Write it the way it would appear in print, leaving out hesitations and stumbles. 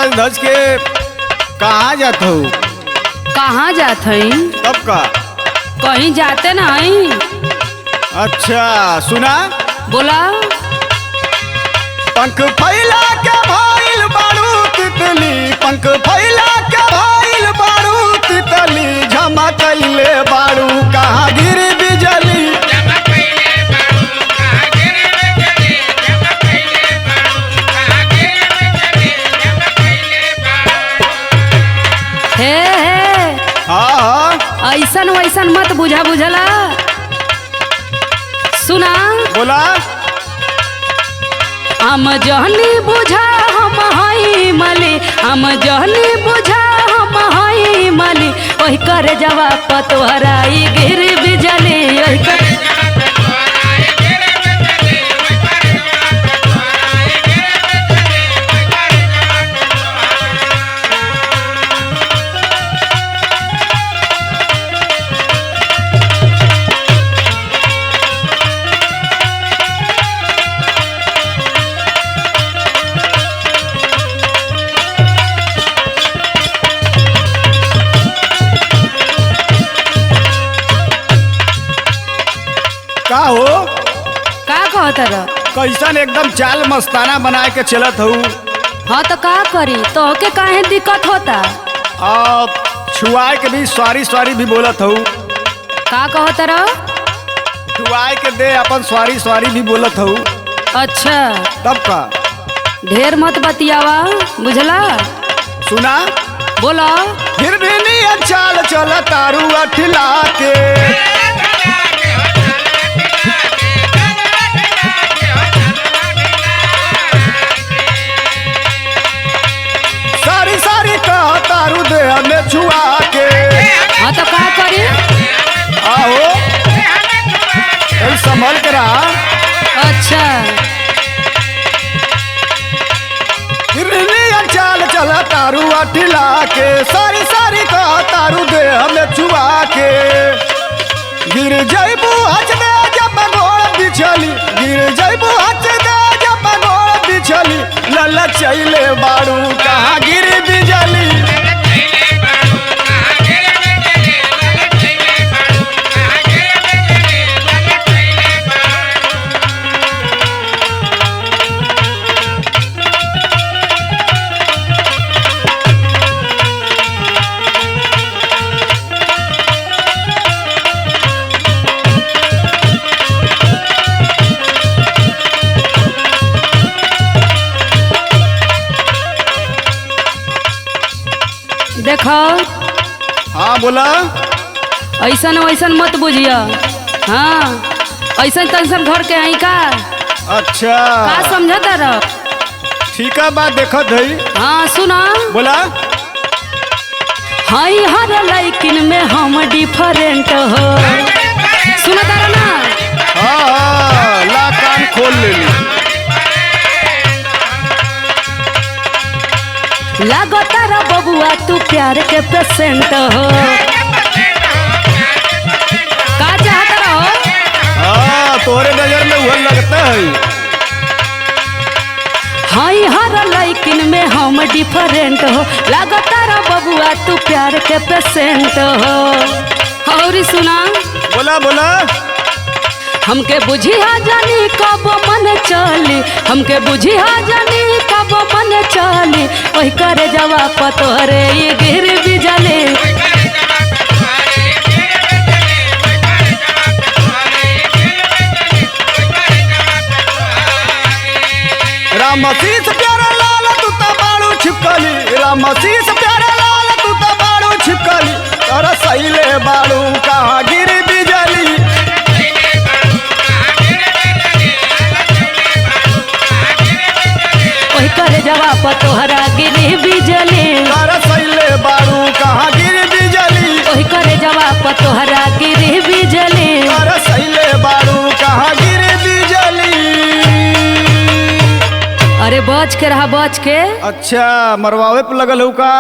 सज धज के कहाँ जात हो? कहाँ जात हई? तब का कहीं जाते ना हई। अच्छा सुना, बोला। पंख फैला के भइल बारू तितली, पंख फैला के भइल बारू तितली, झमकैले बारू कहाँ गिर बिजली। हे हे, हाँ हाँ, ऐसन वैसन मत बुझा, बुझला? सुना। बोला। हम जहनी बुझा हम हई मली, हम जहनी बुझा हम हई मली, ओही करे जवा पतोहराई गिर बिजली, ओही कर। का हो? का कहत रह? कैसन एकदम चाल मस्ताना बना के चलत हूँ। हाँ तो का करी, तोहके काहे दिक्कत होता? आ छुआए के भी सॉरी सॉरी भी बोलत हूँ। का कहत रह? छुआए के दे अपन सॉरी सॉरी भी बोलत हूँ। अच्छा, तब का ढेर मत बतियावा, बुझला? सुना। बोला। फिर भी नियन चाल चल तारू अठिला के, सारी सारी कह तारू देह में छुआ के। हाँ तो का करी? आहो संभल के रहा। अच्छा। फिर भी नियन चाल चल तारू अठिला के, सारी सारी कह तारू देह में छुआ के। गिर जैबू हच दे जब गोड़ बिछली, गिर जैबू हच दे जब गोड़ बिछली, लल चैले बारू कहाँ गिर बिजली। देखो। हाँ बोला। ऐसन वैसन मत बुझिया। हाँ, ऐसन तैसन घर के आई का? अच्छा, का समझता रह? ठीक है, बात देखत है। हाँ सुना। बोला। हई हर लैकिन में हम डिफरेंट हो, सुना तारा ना? हाँ हाँ, ला कान खोल ले ली। लागो तारा बबुआ तू प्यार के पेशेंट हो, का चाहत रहो? हाँ, तोरे नजर में वह लगता है। हई हर लैकिन में हम डिफरेंट हो, लागो तारा बबुआ तू प्यार के पेशेंट हो। और सुना। बोला बोला। हमके बुझिया जानी कब मन चली, हमके बुझिया जानी कब मन चली, ओही करे जवा पतोहरे ई गिर बिजली। राम शीस प्यारा लाल तू तो बाड़ू छिपकली, राम शीस प्यारा लाल तू तो बाड़ू छिपकली, तोरा सैले बाड़ू कहाँ गिर बिजली। ओही करे जवा पतोहरा गिरी बिजली, तोरा सैले बाड़ू कहाँ गिर बिजली। ओही करे जवा पतोहरा गिरी बिजली, तोरा सैले बाड़ू कहाँ गिर बिजली। अरे बच के रहा, बच के। अच्छा, मरवावे पे लगल हो का?